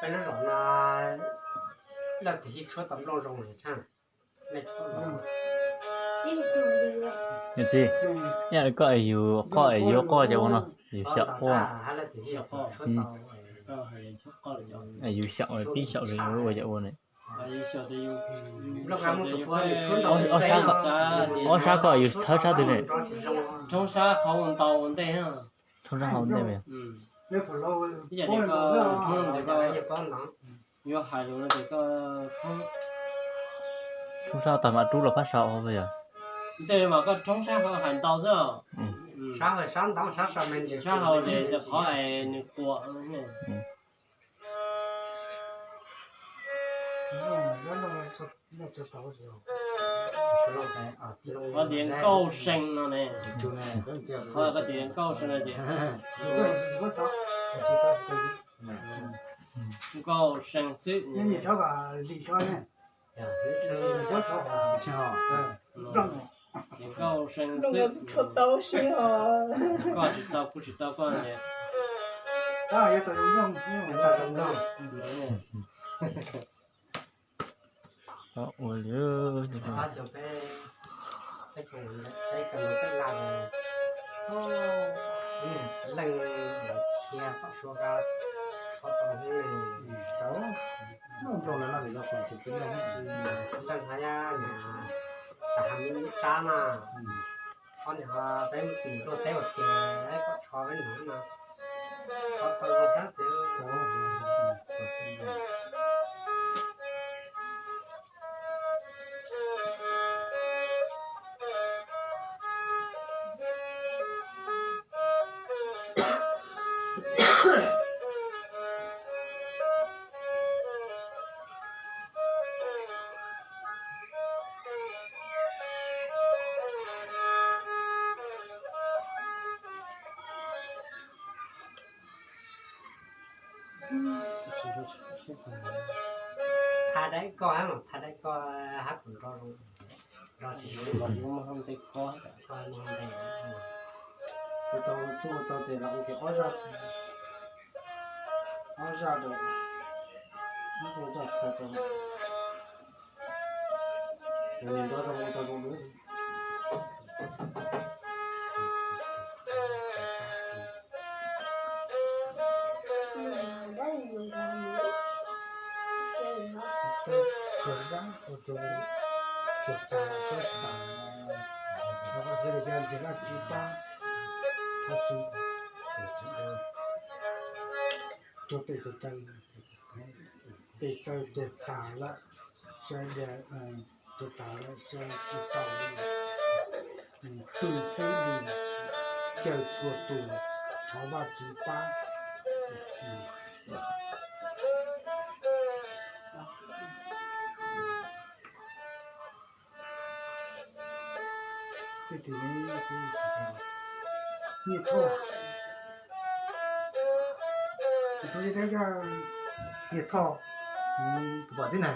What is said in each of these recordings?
Peb lub zos no leej twg yeej tshuab tau nplooj zoo li thiab. Niam txiv, koj es yus qoj es yuav qoj cov ua no, yus xyaum ua, yus xyaum pib xyaum li ua cov ua ne. Ob sab koj yus thawb sab twg ne? Thoob sab hauv ntej mas. Thoob sab tag mam rub los phab sau yog. Ntej mas koj thoob sab hauv hais ntau xwb. Sab hauv ces qhov es nws quam. Qhov tias nkauj see no ne, qhov koj tias nkauj see no ces nkauj see xwb. Ces nkauj see xwb. Koj tsis tau kuv tsis tau koj ces ua li. Leej khiav kom sua ka, tau leej hab ya, tas ha mi ib tsab na, ob niag ho peb mus tim tuaj teb ua ke, kom tsho peb nov no, tau tau sab tsev. Tha dai koj hab, tha dai koj hab kuv nrog zoo. Nrog tsis zoo los yuav muaj hauj ntej koj. Koj muaj hauj ntej. Kuv tau tsuj tau tes los ua kiag ob zaj, ob zaj rau, ob zaj kho rau. Kuv niam nrog zoo ua tau zoo lawm. Tuag pem tus taw, pem taw tuag tas lawm, sawv daws tuag tas lawm, sawv tsis tau li, pw xwb li, caw txhua tus, thov Vajtswv pab. Nyiaj Thoj, Nyiaj Thoj, tus pom tib na,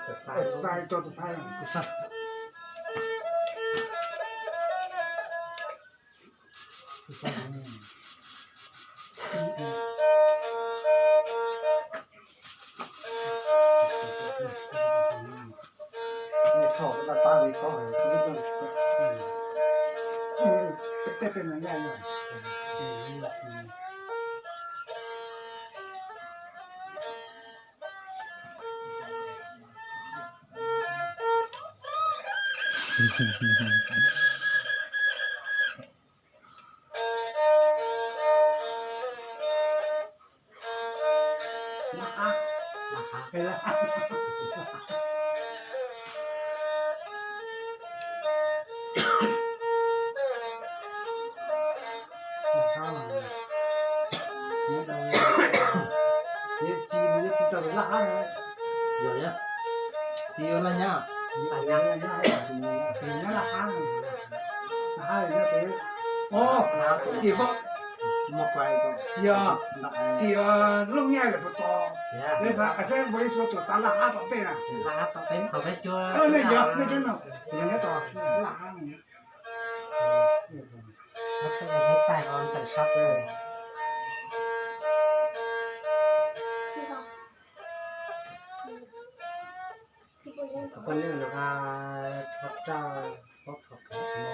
txais rau tus phaj. Txiv ua txiv tau laj hab, yog txiv ua laj nyab, laj nyab, laj hab, laj hab, txiv, txiv Looj Nyaij lawm puas tos? Saib npaum li tsuas tus xav laj hab tom tej na. Yog, nej cov no, yog nyob tos laj hab. Poj niam no a, thov raj, paub thov kawg no.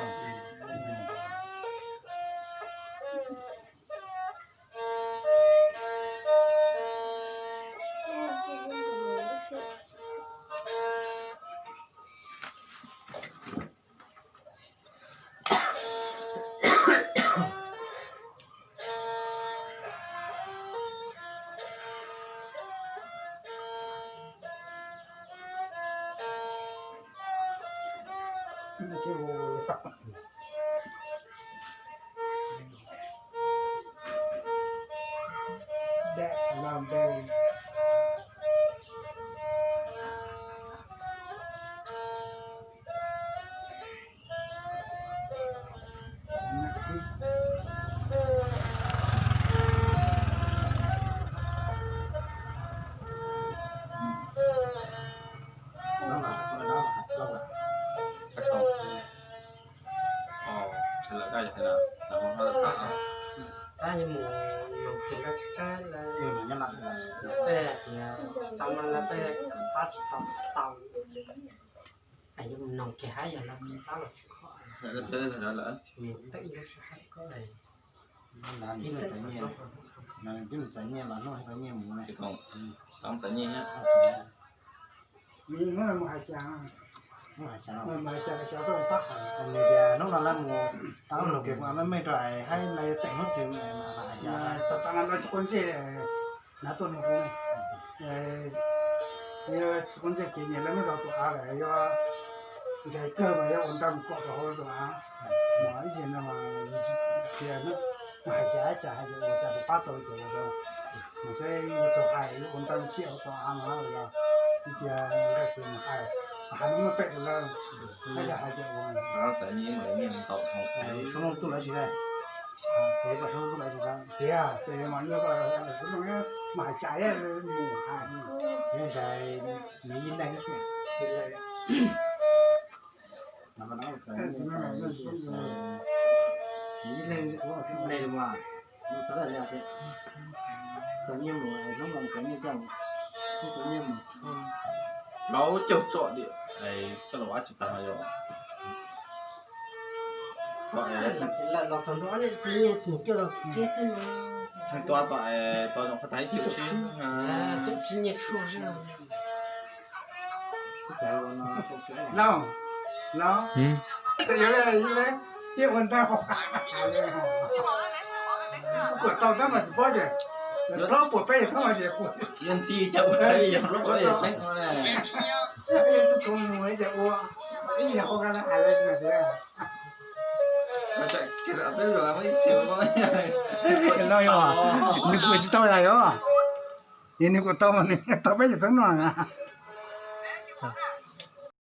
Tab yuav mus noog kiag lawv saib lawv peb tias tau no lawv peb xav tsis tau tau. Yuav mus noog kiag hab yog lawv tsis xav los tsis kho, mus teem lub sij hawm ko. Tib mus txais nyiaj los hnub txais nyiaj mus, txais nyiaj. Mus hais cas, mus hais cas, mus hais cas, hnub no lawv mus tau lub kev ua meej meej rau haib lawv teem hnub twg mas hais cas. Txog tav no lawv tsis quav ntsej, nav tuaj nug kuv ne. Yog tsis quav ntsej kev nyiam lawv muab rau tus av lawm, yuav ntshai kawg mas yuav ua ntawv mus kom rau hauv tus av. Mas ib yam no mas tias mus hais cas hais cas hais tias ua cas puas pab tau li cas los mas saib yuav tau hais yuav ua ntawv mus ciaj hauv tus av mas los ib tias nqaij tus mus hais, hais no muaj pem tus lawv, hais tias hais tias ua txawm nyiaj mus lawv nyiaj mus tau, suab looj tuj lawv tsis hais. Tiag, ces mas yuav kom kuv nug mas hais tsais mus hais, nws ntshai, nws ib leeg xwb. Nws ib leeg, nws ib leeg mas, nws txhob li tias, txom nyem mus, hnub no txom nyem coj, txom nyem mus, laus caug tsom tias, koj los ua tsis tau yog. Theej tua tom, tom zoo qhov tas ib chim sib. Lauj, lauj, yog le, yog le, thiaj ua ntau. Kuv kuam tau tab mas tsis paub ces, plaub puas peb yawm txheeb no ces kuv yuav ntxhi cov plaub puas peb yawm txheeb no. Ib yam ua, ib yam ua ka hais li tias, no yog nws kuam tsis tau lawm os. Ces nws kuam tau mas nws tau peb yawm txheeb no na.